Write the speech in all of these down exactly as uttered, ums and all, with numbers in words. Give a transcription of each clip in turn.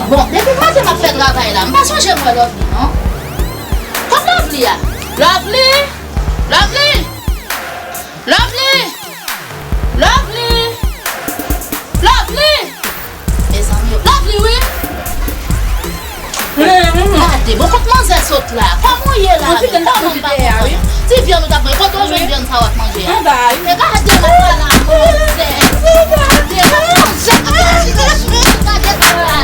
Bon, depi maten m ap fè travay la, m pa sonje m wè Lovely, non. Kot Lovely a? Lovely! Lovely! Lovely! Lovely! Lovely! Mezanmi, Lovely, wi! Gade, bon, kot manzè sot la? Kòman w ye la? Kòman w pa kontan? Ti vyann ou t ap manje, kote w jwenn vyann sa w ap manje a? Anba a, wi. E gade, gade la, manzè. Gade, gade manzè k ap manje sou, gade sa, gade, gade.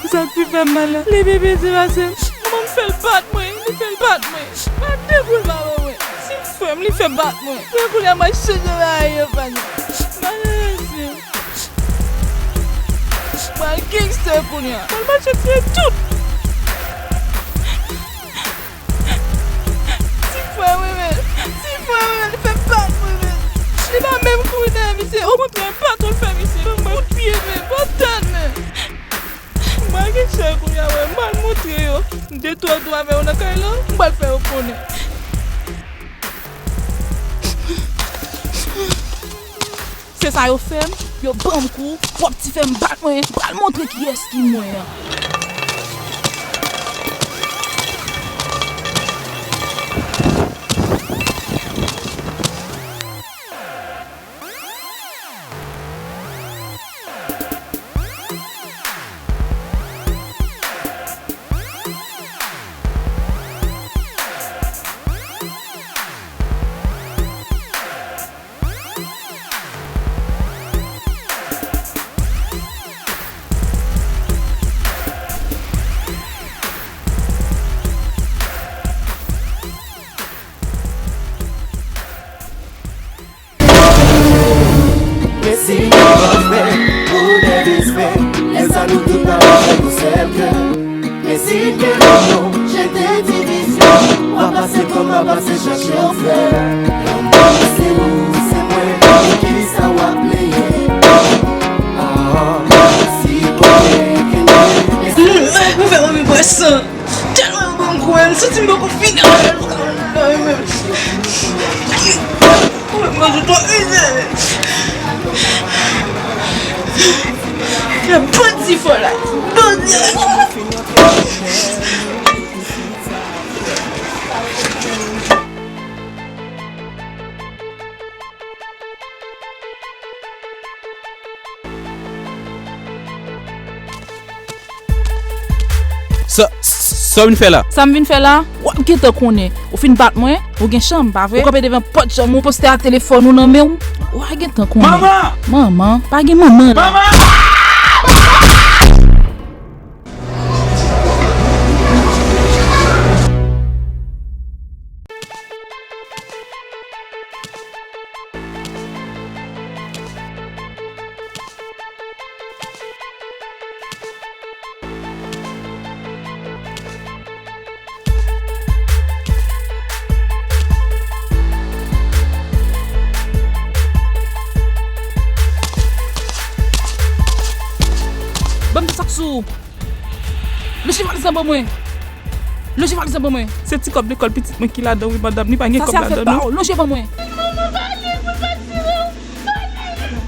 Sa k pi fè m mal la, li pi piti pase m. Manman m fè l bat mwen, li fè l bat mwen. Bat de boul ba mwen. Ti frè m, li fè bat mwen. Mwen kounye a m ap chanje bagay yo, pa gen. Malerèz. Pral gangster kounye a. Pral mache tiye tout. Ti frè mwen menm. Ti frè mwen menm. Li fè bat mwen menm. Li pa menm kouri dèyè misye. Okontrè, baton l fè misye. Ban m kout pye menm. Ban m tèt menm. M pral gen chay kounye a, wè. M pral montre yo. M de twa dwa avè yo nan kay la. M pral fè yo konnen. Se sa yo fè m, yo ban m kou, pwòp ti fè m bat mwen, m pral montre kiyès ki mwen an. Mesi nou pa fè pou de respè, lè sa nou tout ap fè yon sèl kè. Mesi ke non, jete divizyon, w ap pase kòm w ap pase chache w fè. Lanmou se ou, se mwen, pou kisa w ap pleye? Ah, si kote ke nou. Mwen fè manmi bwè san. Tèlman yo ban m kou, m santi m poko fini avè l. Mwen, mwen, mwen, mwen, mwen, mwen, mwen, bandi fò la. Bandi. Sa, sa w vin fè la? Sa m vin fè la? W ap gentan konnen. Ou fin bat mwen, ou gen chanm, pa vre? Ou kanpe devan pòt chanm ou, poste a telefòn ou nan men w. W a gentan konnen. Manman! Manman? Pa gen manman la. Manman! Ban m sa k sou ou. Lonje valiz lan ban mwen. Lonje valiz lan ban mwen. Se ti kòb lekòl pitit mwen ki ladan wi, madanm. Li pa gen kòb ladan non. Sa se afè pa w. Lonje ban mwen.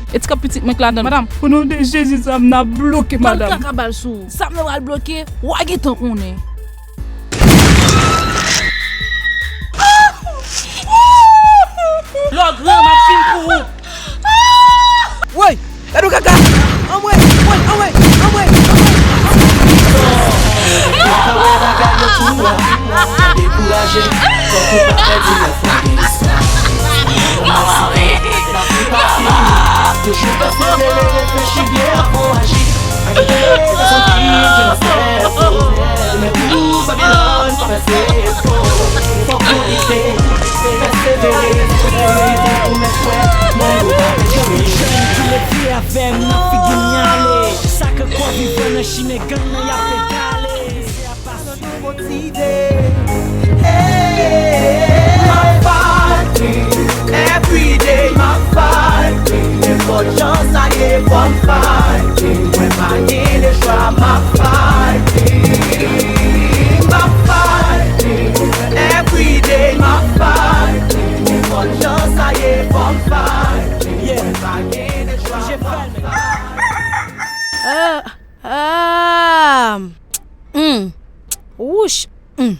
E ti kòb pitit mwen k ladan, madanm. O non de Jezi, sa m nan bloke, madanm. Kaka bal sou ou. Sa m nan pral bloke, w a gentan konnen. Lò gran, m ap fin pou ou. Woy! Gade yon kaka! Anmwey! Woy! Anmwey! Anmwey! Anmwey! Dekouraje, fòk ou pa pèdi lè fò gen istwa. Toujou persevere, reflechi byen avan w aji. Jèn ki leve avè m nan figi m y ale. Sa k ankò vivan nan chimen gang nan y ap pedale. Motive. Hey, m ap fighting, everyday m ap fighting. Nenpòt jan sa ye, fò m fighting. Mwen pa gen lechwa, m ap fighting. M ap fighting, everyday m ap fighting. Nenpòt jan sa ye, fò m fighting. Mwen pa gen lechwa, m ap fighting. Ah, ah, hmm. Wouch, hmm.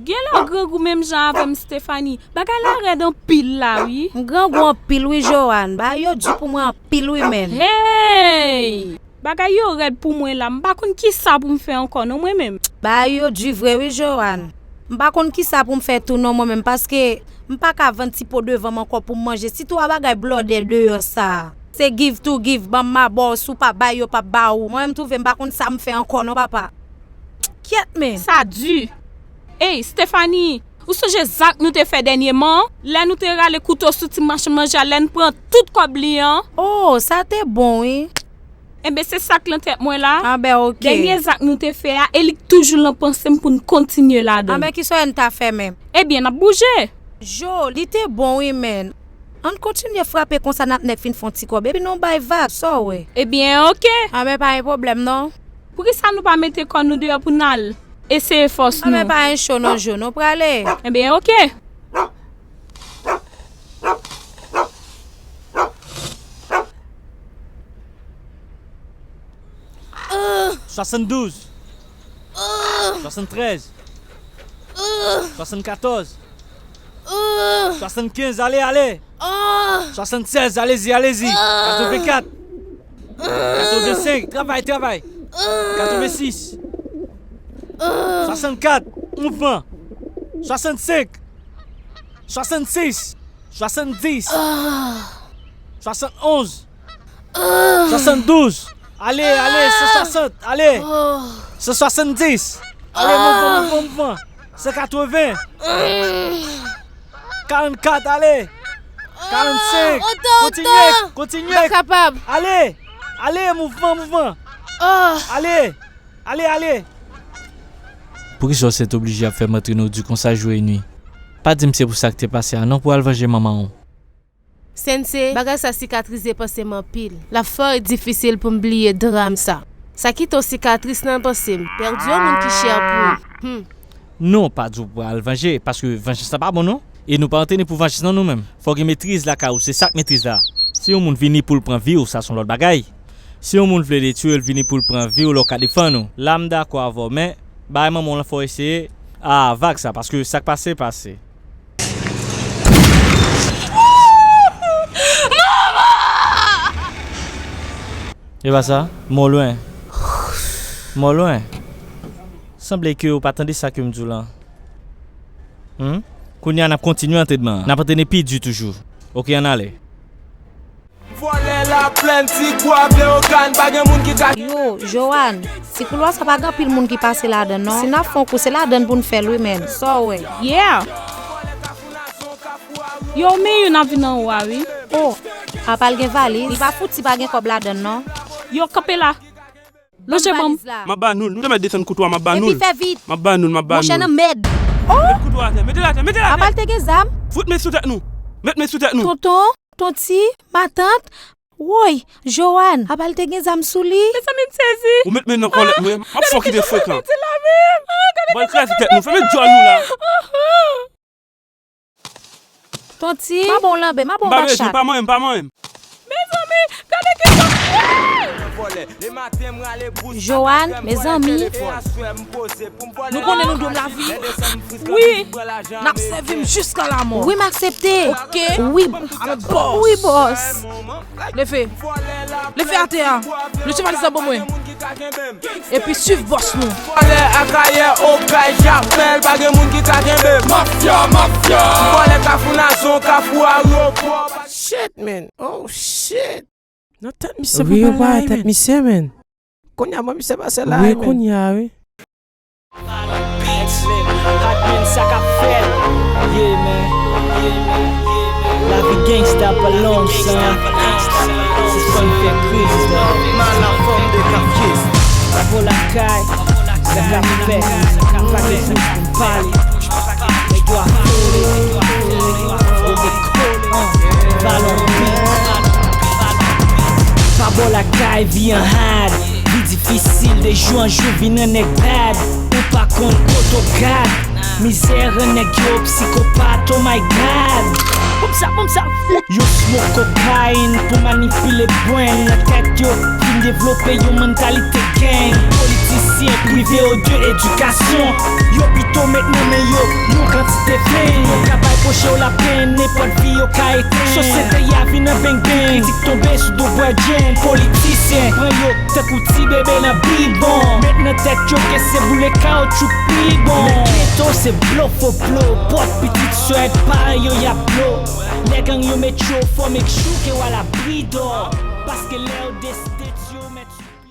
Genlè w grangou menm jan avè m, Stephanie. Bagay la rèd anpil la, wi. M grangou anpil, wi, Joanne. Bagay yo di pou mwen anpil, wi, menn. Hey! Bagay yo rèd pou mwen la. M pa konn kisa pou m fè ankò, non, mwen menm. Bagay yo di vre, wi, Joanne. M pa konn kisa pou m fè tou, non, mwen menm, paske m pa ka vann ti po devan m ankò pou m manje. Sitou a bagay blòdè deyò sa. Se give to give, ban m m a ba w, si w pa bay, yo p ap ba ou. Mwen menm twouve m pa konn sa m fè ankò non, papa. Kyèt, men. Sa di. Ey, Stephanie, ou sonje zak nou te fè dènyèman an? Lè nou te rale kouto sou ti machann manje a, lè n pran tout kòb li an? Oh, sa te bon, wi. Enben, se sa k lan tèt mwen la. Anben, oke. Dènye zak nou te fè a, e li k toujou lan panse m pou n kontinye ladan l. Anben, kisa n ta fè menm? Ebyen, n ap bouje. Jo, li te bon, wi, men. Ann kontinye frape konsa n ap nèk fin fè yon ti kòb, epi nou bay vag, sa w wè? Ebyen, oke. Anben, pa gen pwoblèm, non. Poukisa nou pa mete kò nou deyò pou n al eseye fòs nou? Anben, pa gen cho, non, Jo, nou prale. Ebyen, oke. Swasanndouz. Swasanntrèz. Swasannkatòz. Swasannkenz, ale, ale. Swasannsèz, alezi, alezi. Katrevenkat. Katrevensenk, travay, travay. Katrevensis. Swasannkat, mouvman. Swasannsenk. Swasannsis. Swasanndis. Swasannonz. Swasanndouz. Ale, ale, san swasant, ale. San swasanndis. Ale, mouvman, mouvman, mouvman. San katreven. Karannkat, ale. Karannsenk. Kontinye, kontinye. M pa kapab. Ale, ale, mouvman, mouvman. Ale, ale, ale. Poukisa w sètoblije ap fè m antre nan w di konsa jou e nwi? Pa di m se pou sa k te pase a non pou w al vanje manman w. Sensei, bagay sa sikatrize panse m anpil. L ap fò difisil pou m bliye dram sa. Sa kite yon sikatris nan panse m. Pèdi yon moun ki chè pou ou. Hmm. Non, pa di w pral vanje, paske vanjans lan pa bon non. E nou pa antrene pou vanjans nan nou menm. Fò w gen metriz lakay ou, se sa k metriz la. Si yon moun vini pou l pran vi w, sa se yon lòt bagay. Si yon moun vle detwi w, l vini pou l pran vi w, lè w ka defann ou. La m dakò avè w, men bagay manman w lan fò w eseye a vag sa, paske sa k pase, pase. E pa sa? Mò lwen. Mò lwen. Sanble ke ou pa tande sa ke m di w lan. Hmm? Kounye a n ap kontinye antrenman an. N ap antrene pi di toujou. Oke, ann ale. Vòlè laplèn, ti gwav, Leyogàn, pa gen moun ki ka. Yo, Joanne, ti koulwa sa pa gen anpil moun ki pase ladan l non. Si n ap fè yon kou, se ladan l pou n fè l wi, men. Sa w wè? Yeah! Yo, men youn ap vin anwo a wi. Oh, apa l gen valiz? Li pa fouti pa gen kòb ladan l non. Yo, kanpe la. Lonje ban m. M ap ba nou l. Nou te mèt desann kouto a, m ap ba nou l. Epi fè vit. M ap ba nou l, m ap ba nou l. Monchè nan mèd. Oh! Met kouto a atè, mete l atè, mete l atè! Apa l te gen zam? Fout men sou tèt nou. Met men sou tèt nou. Tonton, tonti, matant, woy, Joanne, apa l te gen zam sou li? Mezanmi, m sezi. Ou met men nan kòlèt mwen, m ap fè w kite frekan. Gade kisa m ap pèdi la menm. Ah, gade kisa m ap pèdi la. Bon, kraze tèt nou, fèmen djòl nou la. Tonti, m a ba w lanbè, m a ba w machat. M pa bezwen, pa manyen m, pa manyen m. Mezanmi, gade kisa. Joanne, mezanmi. Nou konnen nou dwe m lavi. Wi. N ap sèvi m jiska lamò. Wi, m aksepte. Oke. Wi. I'm a boss. Wi, boss. Leve. Leve atè a. Leve valiz la ban mwen. Epi swiv bòs nou. Vòlè Akayè, Okay, Jakmèl, pa gen moun ki ka kenbe m. Mafya, mafya. Vòlè Kafou Nazon, Kafou Ayewopò. Shit, man. Oh, shit. Nan tèt misye pou bagay, man. Tèt misye, man. Kounye a, mwen, misye pase la, Wi, men. Kounye a, wi. Hot man, sa k ap fèt? Yeah, man. Lavi gangsta pa long, son. Sispann fè kriz, dog. Mala fòm de kafyes. Bravo lakay, sa k ap fèt? Pa gen bouch pou m pale. Nèg yo ap kole, kole, kole, kole. Valon beat. Pa bò lakay, vi an hard. Vi difisil, de jou an jou vin an nèg bad. Ou pa konn kote w gad. Mizè rann nèg yo psikopat, oh my God. Boum sa, boum sa. Yo smoke kokayin pou manipile brain nan tèt yo. Vin devlope yon mantalite gang. Politisyen prive yo de edikasyon. Yo pito met nan men yo yon kantite pen. Yo ka bay pwochen yo lapenn, nenpòt vi yo ka etenn. Sosyete a vin an bang bang. Kritik tonbe sou do bwè djenn. Politisyen pran yo tankou ti bebe nan bibon. Met nan tèt yo ke se boule kawoutchou pi bon. Nan geto se blo fo blo. Pòt pitit swèt parèy yo y ap blo. Lè gang yo met yo fò make sure ke w alabri dò. Paske lè yo deside tiyo mèt sou